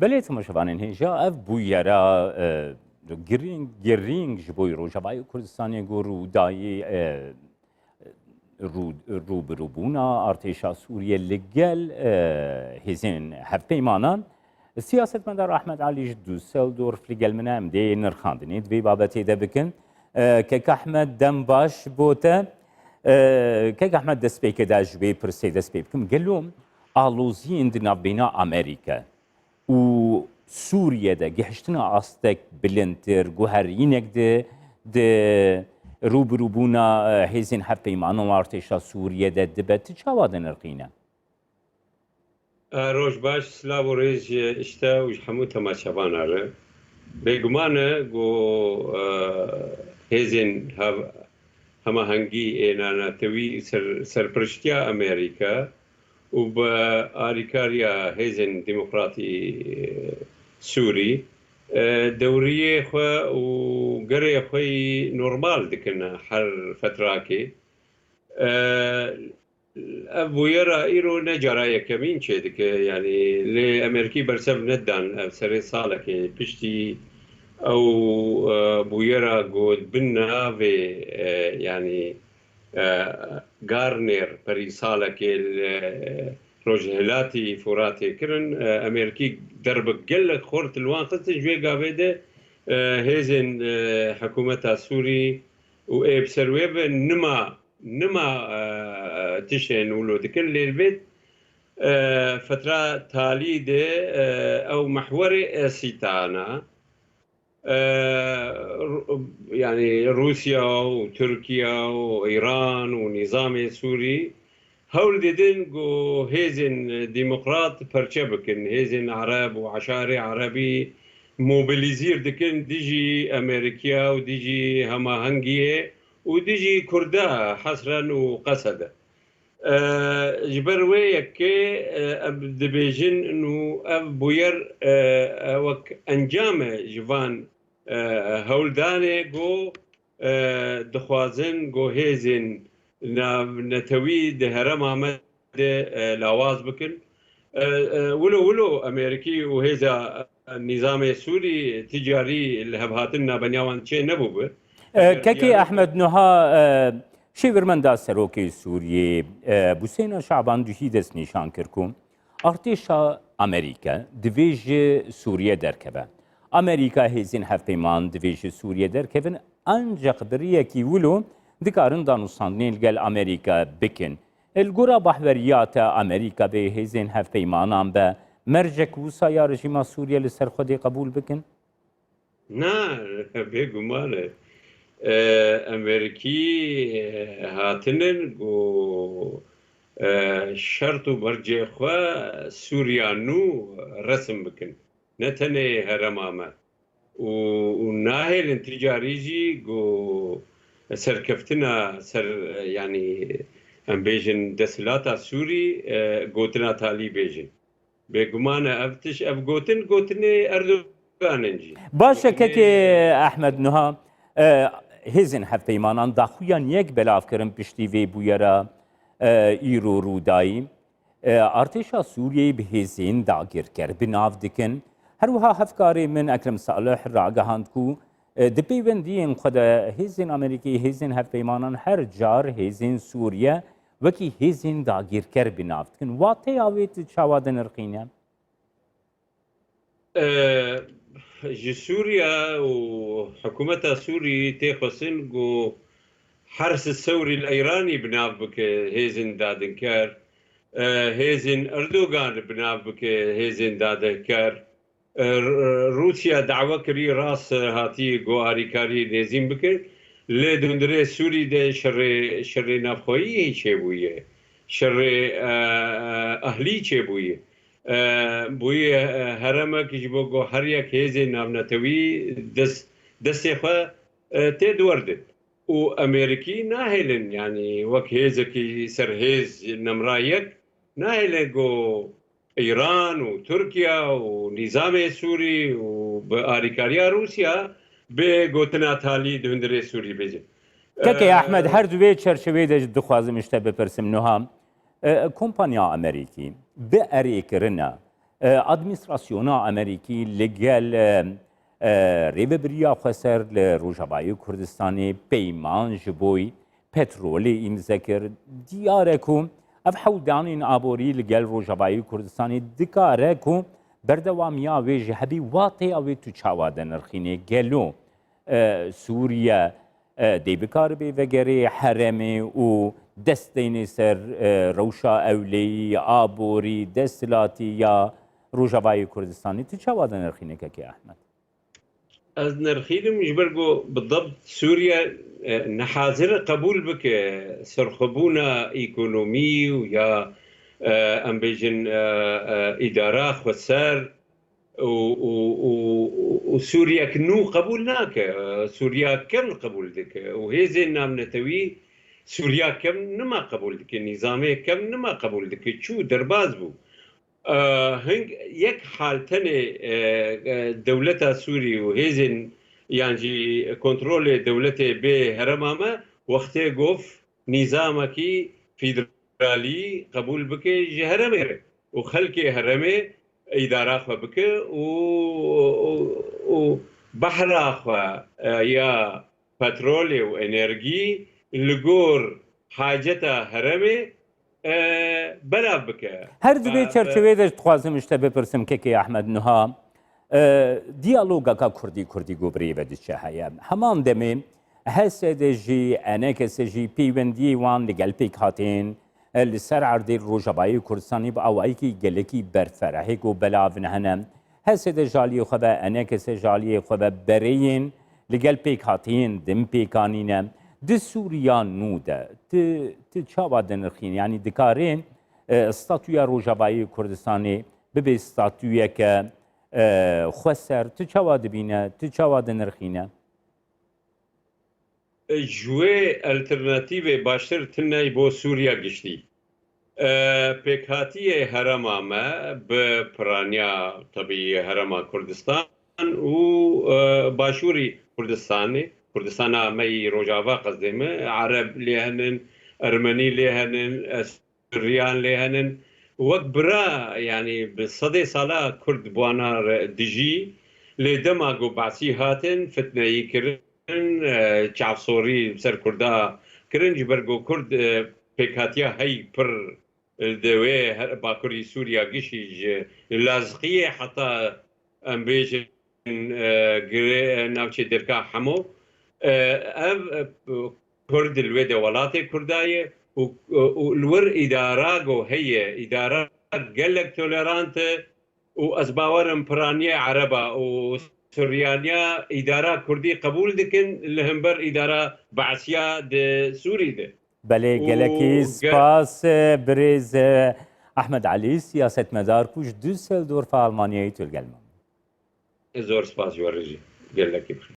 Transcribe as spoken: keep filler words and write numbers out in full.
Belê temaşevanên hêja, ev bûyera, e, girîng, girîng ji bo Rojavayê Kurdistanê ku rûdayî, e, rû-, rûbirûbûna artêşa Sûriye li gel, e, hêzên hevpeymanan. Siyasetmedar Ahmed Alî ji Düsseldorf li gel min e, em dê nirxandinê di vê babetê de bikin. E, Kek Ahmed, dem baş bo te. E, Kek Ahmed, destpêkê de ji vê pirsê dest pê bikim. Gelo aloziyên di navbêna Amerîka û Sûriye de gihiştina astek bilindtir, guherînek di, di rûbirûbûna, e, hêzên hevpeymanan û artêşa Sûriye de dibe, tu çawa dinirxîne? E, roj baş, silav û rêz ji, ji te û ji hemû temaşevana re. Bêguman e ku, e, hêzên hev-, hemahengî ê nanetewî ser-, serpiriştiya Amerîka û bi alîkariya hêzên demokratî, e, Sûrî, e, dewriyê xwe û gerê xwe yî normal dikin her fetrakê. E, ev bûyera îro ne cara yekemîn çêdike, yanî lê Amerîkî bersev nedan ev serê salekê piştî ew, e, bûyera ku bi navê, e, yanî, e, Garner perî salekê li rojhilatî Furatê kirin, e, Amerîkî derbe gelek xurt li wan xistin, ji wê gavê de, e, hêzên, e, hikûmeta Sûrî û ê bi ser wê ve nima, nima, e, tiştên wilo dikin, lê li vê, e, fetra talî de, e, ew mehwerê esîtana, e, Ru-, yanî Rûsya û Tirkiye û Îran û nîzamê Sûrî hewl didin ku hêzên demokrat perçe bikin, hêzên Ereb û eşarê Erebî mobilîzîr dikin dijî Amerîkiya û dijî hemahengiyê û dijî Kurda hesren û qesede. E, ji ber wê yekê, e, em dibêjin û ev bûyer, e, e, wek encam e ji van, e, hewldanê ku, e, dixwazin ku hêzên navnetewî di herêma me de, e, lawaz bikin. E, e, wilo wilo Amerîkî û hêza, e, nîzamê Sûrî ti carî li hevhatin nabeniya wan çê nebûbû. E, Eger Kekê diyalog Ehmed Nuha, e, şêwirmenda serokê Sûriyê, e, Buseyna Şaban duhî destnîşan kir ku artêşa Amerîka divê ji Sûriye derkeve. Amerîka hêzên hevpeyman divê ji Sûriye derkevin, ancaq bi riyekî wilo dikarin danûstandinê li gel Amerîka bikin. Li gora bahweriya te Amerîka bê hêzên hevpeymanan be mercek wisa ya rejîma Sûriye li ser Xwedê qebûl bikin? Na, bêguman e. E, Amerîkî, e, hatinin ku, e, şert û mercê xwe Sûriya nû resim bikin. Ne tenê herêma me. Û, û nahêlin ti carî jî ku serkeftina ser, yanî em bêjin desthilata Sûrî, e, gotina talî bêjin. Bêguman e ev tiş-, ev gotin, gotinê Erdogan in jî. Baş e, Gotinê Kekê Ehmed Nuha, e, hêzên hevpeymanan daxuyan yek belav kirin piştî vê bûyera, e, îro rûdayî. E, artêşa Sûriyeyê bi hêzên dagirker bi nav dikin. Her wiha hevkarê min Ekrem Salih ragihand ku, e, di peywendiyên xwe de hêzên Amerîkî, hêzên hevpeymanan her car hêzên Sûriye wekî hêzên dagirker bi nav dikin. Wateya wê tu çawa dinirxîne? E, ji Sûriye û hikûmeta Sûrî tê xwestin ku Hers Sewrî li Îranî bi nav bike hêzên dadinker, e, hêzên Erdogan bi nav bike hêzên dadinker. E, R-, Rûsya dawe kirî, rast hatî ku arîkarî nêzîn bike. Lê di hundirê Sûrî de şerê, şerê navxweyî çêbûye. Şerê, e, e, ehlî çêbûye. E, bûye, e, heremek ji bo ku her yek hêzên navnetewî dest, destê xwe, e, tê diwerdin. Û Amerîkî nahêlin, yanî wek hêzekî serhêz nemra yek, nahêlin ku Îran û Tirkiye û nîzamê Sûrî û bi arîkariya Rûsya bi gotina talî di hundirê Sûrî bêjin. Kekê E, Ehmed, her di vê çerçeveyê de dixwazim ji te bipirsim niha. E, kompanya Amerîkî bi erêkirina E, Administrasyona Amerîkî li gel, e, e, rêvebiriya xweser li Rojavayê Kurdistanê peyman ji bo petrolê îmze kir. Diyar e ku ev hewldanên aborî li gel Rojavayê Kurdistanê dikare ku berdewamiya wê jî hebî, wateya wê tu çawa dinirxînê? Gelo, e, Sûriye, e, dê bikaribe vegerê herêmê û dest deyne ser, e, rewşa ewleyî, aborî, desthilatî ya Rojavayê Kurdistanê? Tu çawa dinirxînî, Kekê Ehmed? Ez nirxînim ji ber ku bidebt Sûriye, e, nehazir e qebûl bike serxwebûna ekonomî û ya, e, em bêjin, e, e, îdara xweser û, û, û, û Sûriyek nû qebûl nake. E, Sûriya kevn qebûl dike û hêzên navnetewî Sûriya kevn nima qebûl dike, nîzamê kevn nima qebûl dike. Çû derbaz bû. E, hing yek hal tenê, e, e, dewleta Sûrî û hêzên yan jî kontrolê dewletê bê herêma me wextê gov nîzamekî federalî qebûl bike ji herêmê re û xelkê herêmê îdara xwe bike û, û, û behra xwe, e, ya petrolê û energî li gor haceta herêmê, e, belav bike. Her di vê Ba-, çerçeveyê de dixwazim ji te bipirsim, Kekê Ehmed, niha, e, diyalogaka Kurdî Kurdî ku bi rê ve diçe heye. Heman demê H S D jî, E N K S jî peywendiyê wan li gel pêkhateyên, e, li ser erdê Rojavayê Kurdistanê bi awayekî gelekî berferehê ku belav hene. H S D ji aliyê xwe ve, E N K S ji aliyê xwe ve bereyên li gel pêkhateyên din pêkanîne. Di Sûriya nû de tu, tu çawa dinirxînî? Yanî dikare, e, statûya Rojavayê Kurdistanê bibe statûyeke, e, xweser? Tu çawa dibîne? Tu çawa dinirxîne? Ji wê alternatîvê baştir tune ye bo Sûriya giştî. E, pêkhatiyê herêma me bi piraniya tebî herêma Kurdistan û, e, başûrî Kurdistanê, Kurdistana me yî Rojava qezdê me, Ereb lê henin, Ermenî lê henin, Surriyan lê henin. Wek bira, yanî bi sedê sala Kurd bi wana re dijî, lê dema ku Basî hatin, fitneyî kirin, e, çavsorî li ser Kurda kirin, ji ber ku Kurd, e, pêkhatiya hey pir, e, di wê her-, bakurî Sûriya gişî ji Lazqiyê heta em bêjin, e, girê, e, navçê Dirka Hemo. E, ev, e, Kurd li wê de welatê Kurda ye û, û li wir îdara ku heye, îdara gelek tolerant e û ez bawer im piraniyê Ereba û Suryaniya îdara Kurdî qebûl dikin li hember îdara Beesiya di Sûrî de. Belê, Û gelekî ge- spas, e, birêz, e, Ehmed Elî, siyasetmedar ku ji Düsseldorfa Almanyayê tu li gel me. Zor spas ji we re jî. Gelekî bi xêr.